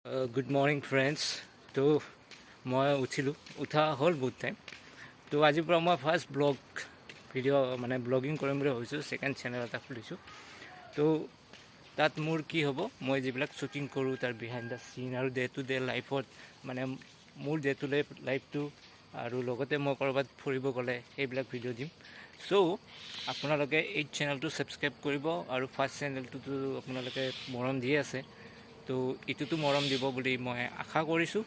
Good morning friends. তো মই উঠিলোঁ, উঠা হ'ল বহুত টাইম। তো আজিৰ পৰা মই ফাৰ্ষ্ট ব্লগ ভিডিঅ' মানে ব্লগিং কৰিম বুলি ভাবিছোঁ। ছেকেণ্ড চেনেল এটা খুলিছোঁ। তো তাত মোৰ কি হ'ব, মই যিবিলাক শ্বুটিং কৰোঁ তাৰ বিহাইণ্ড the চিন আৰু ডে টু ডে লাইফত, মানে মোৰ ডে টু ডে লাইফটো আৰু লগতে মই ক'ৰবাত ফুৰিব গ'লে সেইবিলাক ভিডিঅ' দিম। চ' আপোনালোকে এই চেনেলটো ছাবস্ক্ৰাইব কৰিব আৰু ফাৰ্ষ্ট চেনেলটোতো আপোনালোকে মৰম দিয়ে আছে, তো ইটোতো মৰম দিব বুলি মই আশা কৰিছোঁ।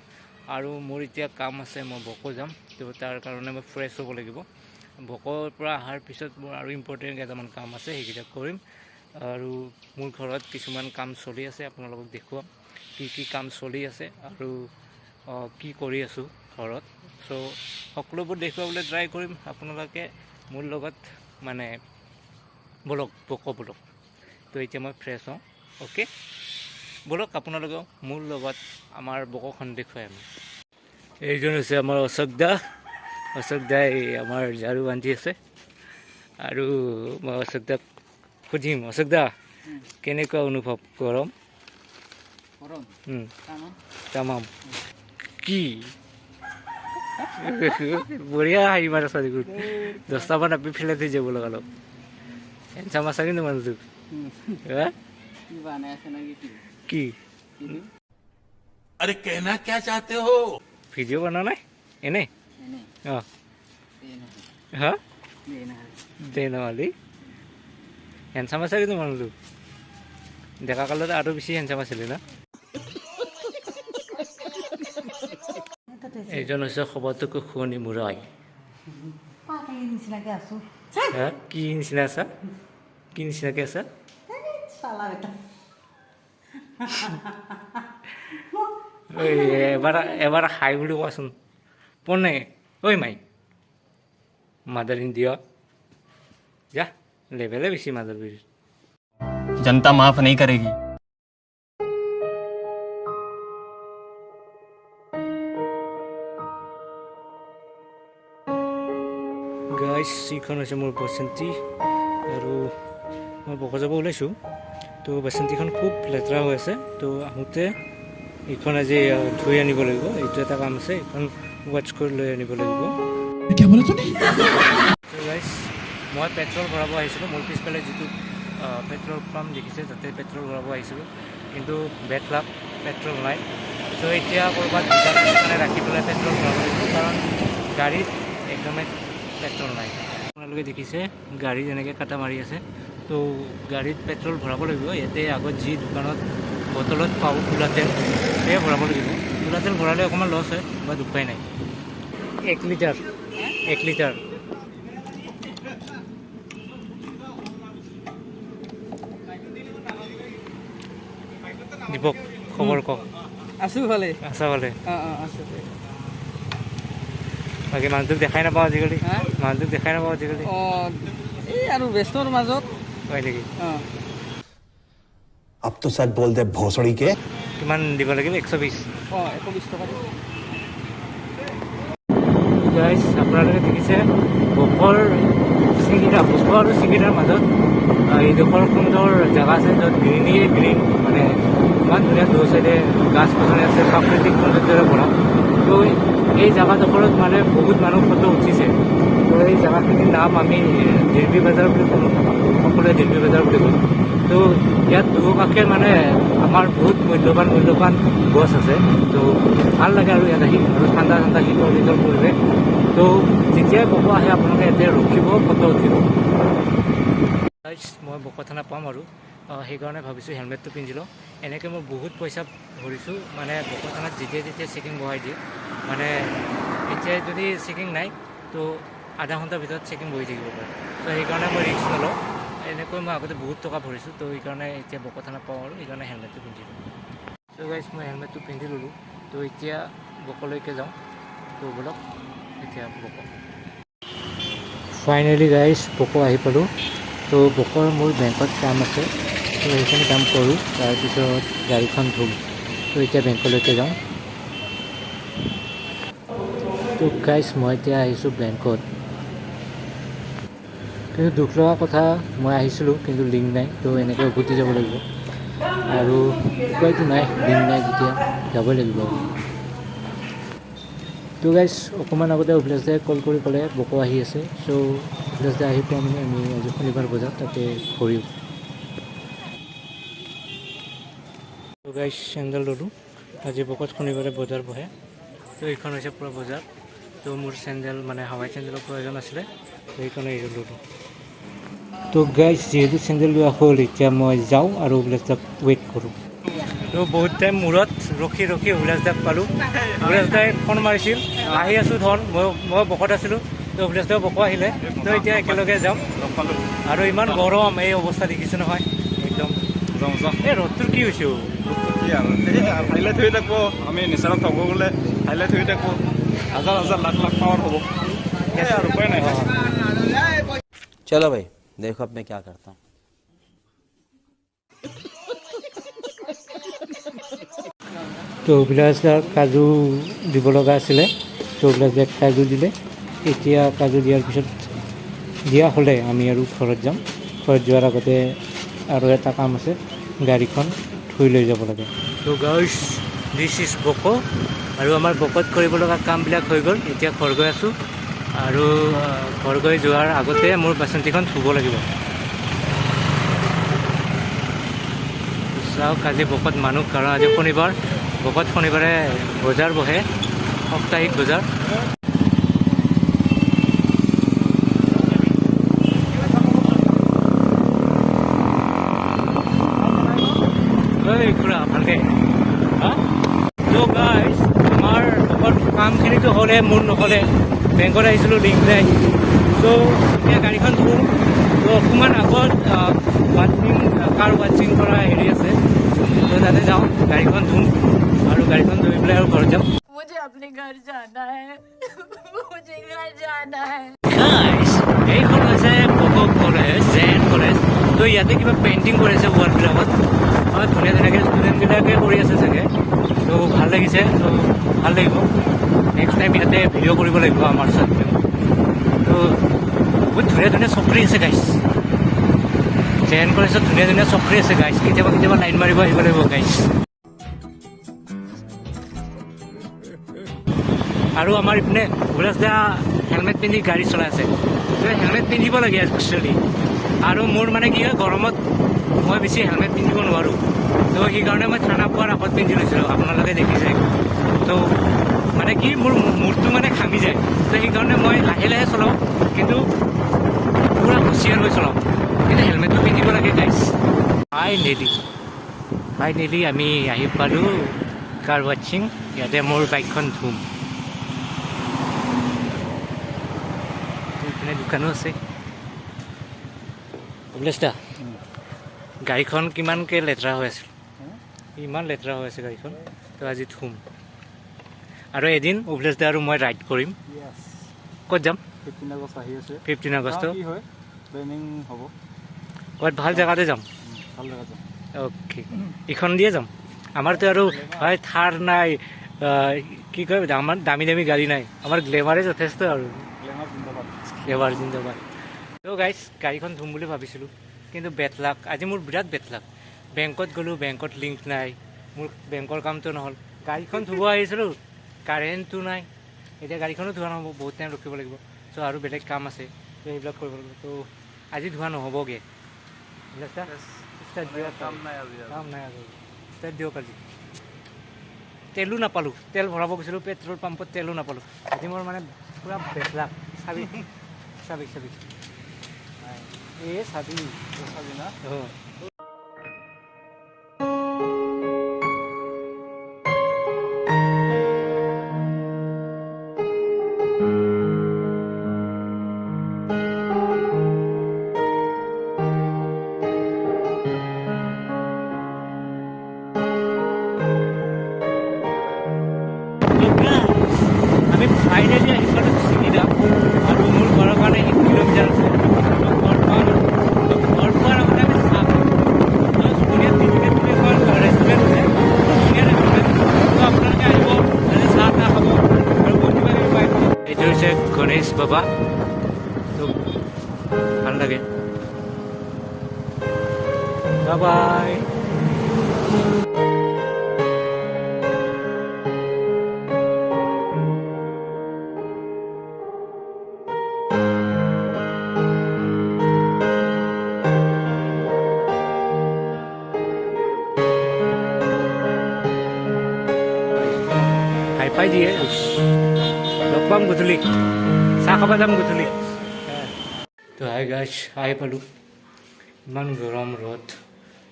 আৰু মোৰ এতিয়া কাম আছে, মই বকো যাম। তো তাৰ কাৰণে মই ফ্ৰেছ হ'ব লাগিব। বকৰ পৰা অহাৰ পিছত মোৰ আৰু ইম্পৰ্টেণ্ট কেইটামান কাম আছে, সেইকেইটা কৰিম। আৰু মোৰ ঘৰত কিছুমান কাম চলি আছে, আপোনালোকক দেখুৱাম কি কি কাম চলি আছে আৰু কি কৰি আছোঁ ঘৰত। চ' সকলোবোৰ দেখুৱাবলৈ ট্ৰাই কৰিম। আপোনালোকে মোৰ লগত মানে ব'লক, বকো ব'লক। তো এতিয়া মই ফ্ৰেছ হওঁ। অ'কে, ব'লক, আপোনালোকেও মোৰ লগত আমাৰ বকোখন দেখুৱাই আমি। এইজন হৈছে আমাৰ অশোক দা। অশোক দাই আমাৰ ঝাৰু বান্ধি আছে আৰু মই অশোক দাক সুধিম, অশোক দা, কেনেকুৱা অনুভৱ গৰম? গৰম। তামাম। তামাম কি বঢ়িয়া হাঁহি মাৰিছা দেখোন। 10টামান আপি ফেলাই থৈ যাব লগালগ। হেণ্ডচাম আছা কিন্তু মানুহটো। হা? কি বানাই আছে নাকি কি? কি? কি? अरे, कहना क्या चाहते हो? ভিডিঅ' বনোৱা নাই এনেই। এনে। অঁ। এই নহয়। হা? এই নহয়। দে নহ'লে। হেণ্ডচাম আছে কিন্তু মানুহটো। ডেকা কালত আৰু বেছি হেণ্ডচাম আছিলে ন? এইজন হৈছে সবাতোকৈ শুৱনি মুৰাই। পাগলী নিচিনাকে আছো। হা, কি নিচিনা আছা? কি নিচিনাকে আছা? চালা বেটা। ঐ, এবাৰ এবাৰ হাই বুলি কোৱাচোন। পোনে ঐ মাই মাদাৰ ইণ্ডিয়া। যা, লেভেলে বেছি মাদাৰ বিৰ। जनता माफ नहीं करेगी। গাইছ, এইখন হৈছে মোৰ বসন্তী আৰু মই বকো যাব ওলাইছোঁ। তো বাচন্তীখন খুব লেতেৰা হৈ আছে। তো আহোঁতে এইখন আজি ধুই আনিব লাগিব। এইটো এটা কাম আছে, এইখন ৱাছ কৰি লৈ আনিব লাগিব। গাইছ, মই পেট্ৰল ভৰাব আহিছিলোঁ। মোৰ পিছফালে যিটো পেট্ৰল পাম্প দেখিছে, তাতে পেট্ৰল ভৰাব আহিছিলোঁ। কিন্তু বেড লাক, পেট্ৰল নাই। চ' এতিয়া ক'ৰবাত দোকানে চোকানে ৰাখি পেলাই পেট্ৰল ভৰাব লাগিব, কাৰণ গাড়ীত একদমেই পেট্ৰল নাই। আপোনালোকে দেখিছে গাড়ী যেনেকৈ কাটা মাৰি আছে। তো গাড়ীত পেট্ৰল ভৰাব লাগিব। ইয়াতে আগত যি দোকানত বটলত পাওঁ খোলা তেল, সেয়ে ভৰাব লাগিব। খোলা তেল ভৰালে অকণমান লছ হয়, বাট উপায় নাই। 1 লিটাৰ, 1 লিটাৰ। দীপক, খবৰ কওক। আছো ভালে। আছা ভালে? অঁ, আছো। বাকী মানুহটোক দেখাই নাপাওঁ আজিকালি। হা? মানুহটোক দেখাই নাপাওঁ আজিকালি। অঁ, এই আৰু ব্যস্তৰ মাজত। হয় নেকি? অঁ। अब तो सच बोल दे, भोसड़ी के। কিমান দিব লাগিল? 120? অঁ, 120 টকা দি। গাইজ, আপোনালোকে দেখিছে বকৰ চিঙিৰা, বকৰ আৰু চিঙিৰাৰ মাজত এইডোখৰ সুন্দৰ জেগা আছে, য'ত গ্ৰীণীয়ে গ্ৰীণ, মানে ইমান ধুনীয়া, দু চাইডে গাছ গছনি আছে, প্ৰাকৃতিক সৌন্দৰ্যৰে ভৰা। তো এই জেগাডোখৰত মানে বহুত মানুহ ফটো উঠিছে। তো এই জেগাখিনিৰ নাম আমি দিৰবি বজাৰ বুলি কওঁ, সকলোৱে দিৰবি বজাৰ বুলি কওঁ। তো ইয়াত দুকাষে মানে আমাৰ বহুত মূল্যৱান মূল্যৱান গছ আছে। তো ভাল লাগে আৰু ইয়াত আহি, আৰু ঠাণ্ডা ঠাণ্ডা শীতল শীতল পৰিৱেশ। তো যেতিয়াই বকো আহে, আপোনালোকে ইয়াতে ৰখিব, ফটো উঠিব। গাইজ, মই বকো থানা পাম আৰু সেইকাৰণে ভাবিছোঁ হেলমেটটো পিন্ধি লওঁ। এনেকৈ মই বহুত পইচা ভৰিছোঁ। মানে বকো থানাত যেতিয়াই তেতিয়া চেকিং বহাই দিয়ে। মানে এতিয়া যদি চেকিং নাই, তো আধা ঘণ্টাৰ ভিতৰত চেকিং বহি থাকিব পাৰে। তো সেইকাৰণে মই ৰিস্ক নলওঁ। এনেকৈ মই আগতে বহুত টকা ভৰিছোঁ। তো সেইকাৰণে এতিয়া বকো থানা পাওঁ আৰু সেইকাৰণে হেলমেটটো পিন্ধি লওঁ। চ' গাইজ, মই হেলমেটটো পিন্ধি ল'লোঁ। তো এতিয়া বকলৈকে যাওঁ। তো ব'লক এতিয়া বকো। ফাইনেলি গাইজ, বকো আহি পালোঁ। তো বকৰ মোৰ বেংকত কাম আছে, তো সেইখিনি কাম কৰোঁ, তাৰপিছত গাড়ীখন ধুম। তো এতিয়া বেংকলৈকে যাওঁ। তো গাইজ, মই এতিয়া আহিছোঁ বেংকত। কিন্তু দুখ লগা কথা, মই আহিছিলোঁ কিন্তু লিংক নাই। তো এনেকৈ উভতি যাব লাগিব। আৰু উপায়তো নাই, দিন নাই যেতিয়া যাবই লাগিব। তো গাইজ, অকণমান আগতে অভিলাষ দাই কল কৰি ক'লে বকো আহি আছে। চ' অভিলাষ দা আহি পোৱা মানে আমি আজি শনিবাৰ বজাৰ তাতে ঘূৰিম। তো গাইজ, চেণ্ডেল ল'লোঁ। আজি বকোত শনিবাৰে বজাৰ বহে। তো এইখন হৈছে পূৰা বজাৰ। তো মোৰ চেণ্ডেল মানে হাৱাই চেণ্ডেলৰ প্ৰয়োজন আছিলে, তো সেইকাৰণে এইযোৰ ল'লোঁ। তো গাইজ, যিহেতু চেণ্ডেল লোৱা হ'ল, এতিয়া মই যাওঁ আৰু অভিলাষ দাক ৱেইট কৰোঁ। তো বহুত টাইম মূৰত ৰখি ৰখি অভিলাষ দাক পালোঁ। অভিলাষ দাই ফোন মাৰিছিল, আহি আছোঁ ধন। মই বকোত আছিলোঁ, তো অভিলাষ দাও বকো আহিলে। তো এতিয়া একেলগে যাম। আৰু ইমান গৰম, এই অৱস্থা দেখিছোঁ নহয় একদম। এই ৰ'দটোৰ কি হৈছে? হাইলাইট হৈ থাকিব। আমি নেচাৰত থাকিব গ'লে হাইলাইট হৈ থাকিব। হাজাৰ হাজাৰ লাখ লাখ পাৱাৰ হ'ব আৰু, উপায় নাই। चलो भाई, देखो अब मैं क्या करता हूँ। তো অভিলাষ দাৰ কাজু দিব লগা আছিলে, তো অভিলাষ দাক কাজু দিলে। এতিয়া কাজু দিয়াৰ পিছত, দিয়া হ'লে আমি আৰু ঘৰত যাম। ঘৰত যোৱাৰ আগতে আৰু এটা কাম আছে, গাড়ীখন ধুই লৈ যাব লাগে। তো গাইজ, this is Boko. আৰু আমাৰ বকোত কৰিব লগা কামবিলাক হৈ গ'ল। এতিয়া ঘৰ গৈ আছোঁ আৰু ঘৰ গৈ যোৱাৰ আগতে মোৰ বাচন্তীখন ধুব লাগিব। চাওক, আজি বকোত মানুহ, কাৰণ আজি শনিবাৰ। বকোত শনিবাৰে বজাৰ বহে, সাপ্তাহিক বজাৰ। ঐ খুৰা, ভালকে। তো গাইজ, আমাৰ বকোত কামখিনিতো হ'লে, মোৰ নহ'লে। বেংকত আহিছিলোঁ, লিংক নাই। চ' এতিয়া গাড়ীখন ধুম। তো অকণমান আগত ৱাশ্বিং, কাৰ ৱাশ্বিং কৰা হেৰি আছে, তো তাতে যাওঁ, গাড়ীখন ধুম আৰু গাড়ীখন ধুই পেলাই আৰু ঘৰত যাম। मुझे अपने घर जाना है, मुझे घर जाना है। গাইজ, এইখন হৈছে Boko college, J N college. তো ইয়াতে কিবা পেইণ্টিং কৰি আছে ৱালবিলাকত। ধুনীয়া ধুনীয়াকৈ ষ্টুডেণ্টবিলাকে কৰি আছে চাগে। তো ভাল লাগিছে। তো ভাল লাগিব, নেক্সট টাইম ইয়াতে ভিডিঅ' কৰিব লাগিব আমাৰ ছাত্ৰীও। তো বহুত ধুনীয়া ধুনীয়া চকৰি আছে গাইজ। জে এন কলেজত ধুনীয়া ধুনীয়া চকৰি আছে গাইজ। কেতিয়াবা কেতিয়াবা লাইন মাৰিব আহিব লাগিব গাইজ। আৰু আমাৰ ইপিনে অভিলাষ দা হেলমেট পিন্ধি গাড়ী চলাই আছে। হেলমেট পিন্ধিব লাগে একচুৱেলি। আৰু মোৰ মানে কি হয়, গৰমত মই বেছি হেলমেট পিন্ধিব নোৱাৰোঁ। তো সেইকাৰণে মই থানা পোৱাৰ আগত পিন্ধি লৈছিলোঁ, আপোনালোকে দেখিছে। তো মানে কি, মোৰ মূৰটো মানে ঘামি যায়। তো সেইকাৰণে মই লাহে লাহে চলাওঁ, কিন্তু পূৰা হুঁচিয়াৰ হৈ চলাওঁ। কিন্তু হেলমেটটো পিন্ধিব লাগে গাইজ। ফাইনেলি ফাইনেলি আমি আহি পালোঁ কাৰ ৱাশ্বিং। ইয়াতে মোৰ বাইকখন ধুম। ইপিনে দোকানো আছে। অভিলাষ দা, গাড়ীখন কিমানকৈ লেতেৰা হৈ আছিল, ইমান লেতেৰা হৈ আছে গাড়ীখন। তো আজি ধুম আৰু এদিন অভিলাষ দা আৰু মই ৰাইড কৰিম। ক'ত যাম? 15 আগষ্ট আহি আছে। 15 আগষ্ট। কি হয়, প্লেনিং হ'ব। ক'ৰবাত ভাল জেগাতে যাম। ভাল জেগাত যাম। অ'কে, ইখন দিয়ে যাম। আমাৰতো আৰু হয় থাৰ নাই, কি কয়, আমাৰ দামী দামী গাড়ী নাই, আমাৰ গ্লেমাৰে যথেষ্ট আৰু। গ্লেমাৰ জিন্দাবাদ। গ্লেমাৰ জিন্দাবাদ। তো গাইজ, গাড়ীখন ধুম বুলি ভাবিছিলোঁ, কিন্তু বেড লাক, আজি মোৰ বিৰাট বেড লাক। বেংকত গ'লোঁ, বেংকত লিংক নাই, মোৰ বেংকৰ কামটো নহ'ল। গাড়ীখন ধুব আহিছিলোঁ, কাৰেণ্টটো নাই। এতিয়া গাড়ীখনো ধোৱা নহ'ব, বহুত টাইম ৰখিব লাগিব। চ' আৰু বেলেগ কাম আছে, ত' সেইবিলাক কৰিব লাগিব। ত' আজি ধোৱা নহ'বগৈ। ষ্টাৰ্ট দিয়ক। কাম নাই আজি আৰু। কাম নাই আৰু, ষ্টাৰ্ট দিয়ক। আজি তেলো নাপালোঁ, তেল ভৰাব গৈছিলোঁ পেট্ৰল পাম্পত, তেলো নাপালোঁ। আজি মোৰ মানে পূৰা বেড লাক। চাবি চাবি চাবি, এই চাবি। চাবি না। অঁ। আমি ফাইনেলি আহি পালোঁ চিগিদা আৰু মোৰ ঘৰৰ কাৰণে 1 কিলোমিটাৰ আছে। তো ঘৰ পাম। তো ঘৰ পোৱাৰ আগতে আমি চাহ খাম। তো চুবুৰীয়াত বিজুলীত বুলি এখন ৰেষ্টুৰেণ্ট আছে, ধুনীয়া ৰেষ্টুৰেণ্ট। তো আপোনালোকে আহিব, তাতে চাহ তাহ খাব আৰু বহুত কিবা কিবি পাই। এইটো হৈছে গণেশ বাবা। তো ভাল লাগে। Bye bye. হাই ফাই দিয়ে। লগ পাম গধূলি, চাহ খাব যাম গধূলি। তো হাই গাইছ, আহি পালোঁ। ইমান গৰম, ৰ'দ,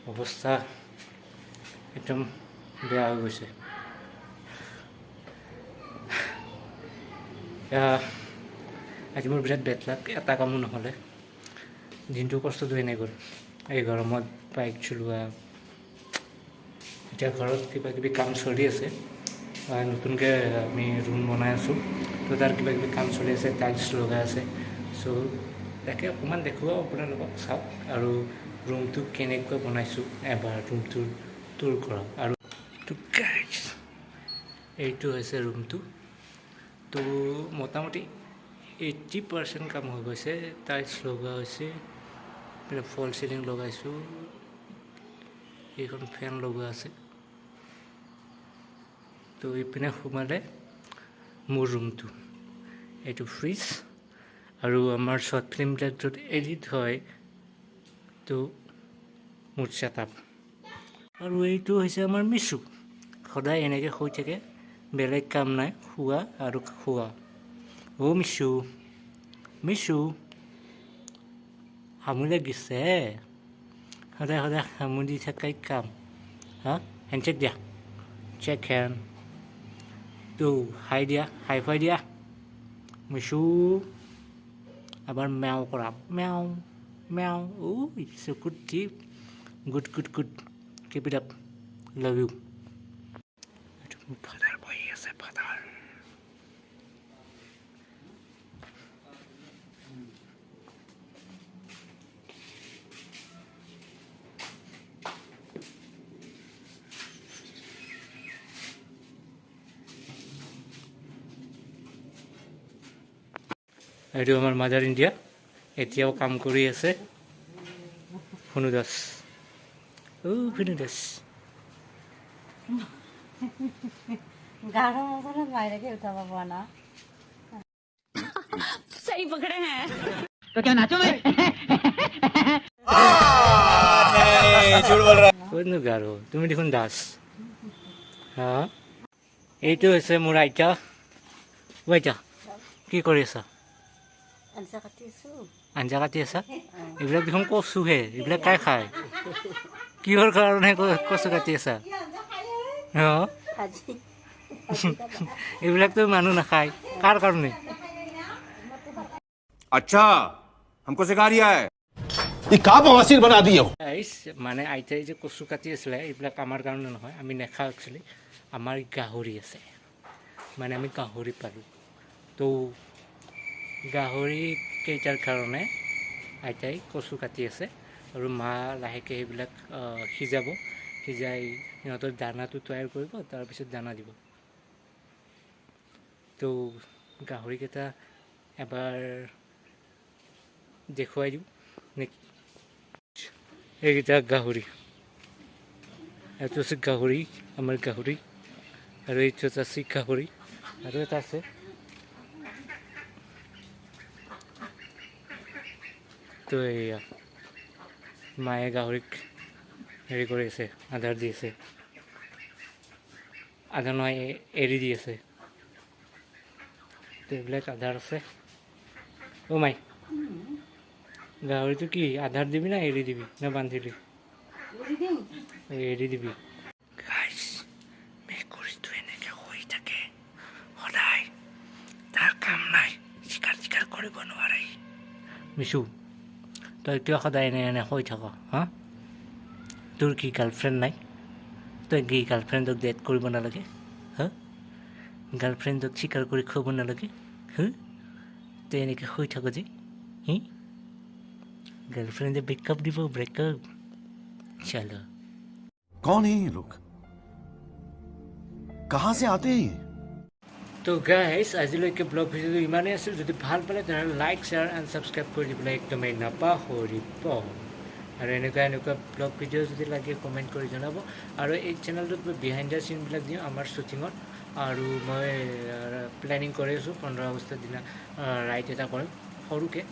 অৱস্থা একদম বেয়া হৈ গৈছে। এয়া, আজি মোৰ বিৰাট বেড লাক, এটা কামো নহ'লে। দিনটো কষ্টটো এনেই গ'ল, এই গৰমত বাইক চলোৱা। এতিয়া ঘৰত কিবা কিবি কাম চলি আছে। নতুনকৈ আমি ৰুম বনাই আছোঁ, তো তাৰ কিবা কিবি কাম চলি আছে, টাইলছ লগাই আছে। চ' তাকে অকণমান দেখুৱাওঁ আপোনালোকক, চাওক। আৰু ৰুমটো কেনেকুৱা বনাইছোঁ, এবাৰ ৰুমটোৰ টুৰ কৰাওঁ। আৰু তো guys, এইটো হৈছে ৰুমটো। তো মোটামুটি 80% কাম হৈ গৈছে। টাইলছ লগোৱা হৈছে, এইপিনে ফল চিলিং লগাইছোঁ, এইখন ফেন লগোৱা আছে। তো এইপিনে সোমালে মোৰ ৰুমটো, এইটো ফ্ৰিজ আৰু আমাৰ শ্বৰ্ট ফিল্মবিলাক য'ত এডিট হয়, তো মোৰ ছেট আপ। আৰু এইটো হৈছে আমাৰ মিচু, সদায় এনেকৈ শুই থাকে, বেলেগ কাম নাই, শোৱা আৰু খোৱা। অ' মিচু, মিচু, হামু লাগিছে। সদায় সদায় হামু দি থাকাই কাম। হা, হেণ্ডশ্বেক দিয়া, চেক হেণ্ড। তো হাই দিয়া, হাই ফাই দিয়া মিচু। আবার ম্যাও কৰা, মেও মেও। ও চকুত টিপ। Good, good, good, keep it up, love you. এইটো মোৰ ফাদাৰ বহি আছে, ফাদাৰ। এইটো আমাৰ মাদাৰ ইণ্ডিয়া, এতিয়াও কাম কৰি আছে। ফুনু দাস, ও ফুনু দাস। গাঢ় মছলা বাইৰে উঠাব পোৱা না। सही पकड़े हैं। ক'তনো গাৰো, তুমি দেখোন দাস। হা, এইটো হৈছে মোৰ আইতা। অ' আইতা, কি কৰি আছা? আঞ্জা কাটি আছো। আঞ্জা কাটি আছা? এইবিলাক দেখোন কচুহে, এইবিলাক কাই খায়? কিহৰ কাৰণে কচু কাটি আছা? অঁ। ভাজি। এইবিলাকতো মানুহ নাখায়, কাৰ কাৰণে? अच्छा, हमको सिखा रिया है। ये का बवासीर बना दिए हो? গাইছ, মানে আইতাই যে কচু কাটি আছিলে, এইবিলাক আমাৰ কাৰণে নহয়, আমি নাখাওঁ একচুৱেলি। আমাৰ গাহৰি আছে, মানে আমি গাহৰি পালোঁ। তো গাহৰি কেইটাৰ কাৰণে আইতাই কচু কাটি আছে আৰু মা লাহেকৈ সেইবিলাক সিজাব, সিজাই সিহঁতৰ দানাটো তৈয়াৰ কৰিব, তাৰপিছত দানা দিব। তো গাহৰিকেইটা এবাৰ দেখুৱাই দিওঁ নেকি? এইকেইটা গাহৰি, এইটো হৈছে গাহৰি, আমাৰ গাহৰি। আৰু এইটো এটা আছে গাহৰি, আৰু এটা আছে। তো এয়া মায়ে গাহৰিক হেৰি কৰি আছে, আধাৰ দি আছে, আধাৰ নহয়, এৰি দি আছে। তো এইবিলাক আধাৰ আছে। অ' মাই, গাহৰিটো কি আধাৰ দিবি না এৰি দিবি না বান্ধিবি? এৰি দিবি। গাইছ, মেকুৰীটো এনেকৈ শুই থাকে সদায়, তাৰ কাম নাই, চিকাৰ চিকাৰ কৰিব নোৱাৰে। মিচু, তই কিয় সদায় এনে এনে শুই থাক? হা, তোৰ কি গাৰ্লফ্ৰেণ্ড নাই? তই কি গাৰ্লফ্ৰেণ্ডক ডেট কৰিব নালাগে? হা, গাৰ্লফ্ৰেণ্ডক চিকাৰ কৰি খুৱাব নালাগে? হা, তই এনেকৈ শুই থাক যে, হি গাৰ্লফ্ৰেণ্ডে ব্ৰেকআপ দিব, ব্ৰেকআপ চলো। कौन है ये लोग? कहां से आते हैं ये? তো গাইজ, আজিলৈকে ব্লগ ভিডিঅ'টো ইমানেই আছিল। যদি ভাল পালে, তেনেহ'লে লাইক, শ্বেয়াৰ এণ্ড ছাবস্ক্ৰাইব কৰি দিবলৈ একদমেই নাপাহৰিব। আৰু এনেকুৱা এনেকুৱা ব্লগ ভিডিঅ' যদি লাগে, কমেণ্ট কৰি জনাব। আৰু এই চেনেলটোত মই বিহাইণ্ড the চিনবিলাক দিওঁ আমাৰ শ্বুটিঙত। আৰু মই প্লেনিং কৰি আছোঁ, 15 আগষ্টৰ দিনা ৰাইড এটা কৰিম সৰুকৈ।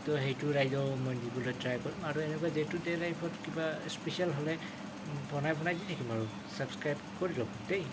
তো সেইটো ৰাইডো মই দিবলৈ ট্ৰাই কৰিম। আৰু এনেকুৱা ডে টু ডে লাইফত কিবা স্পেচিয়েল হ'লে বনাই বনাই দি থাকিম। আৰু ছাবস্ক্ৰাইব কৰি ল'ব দেই।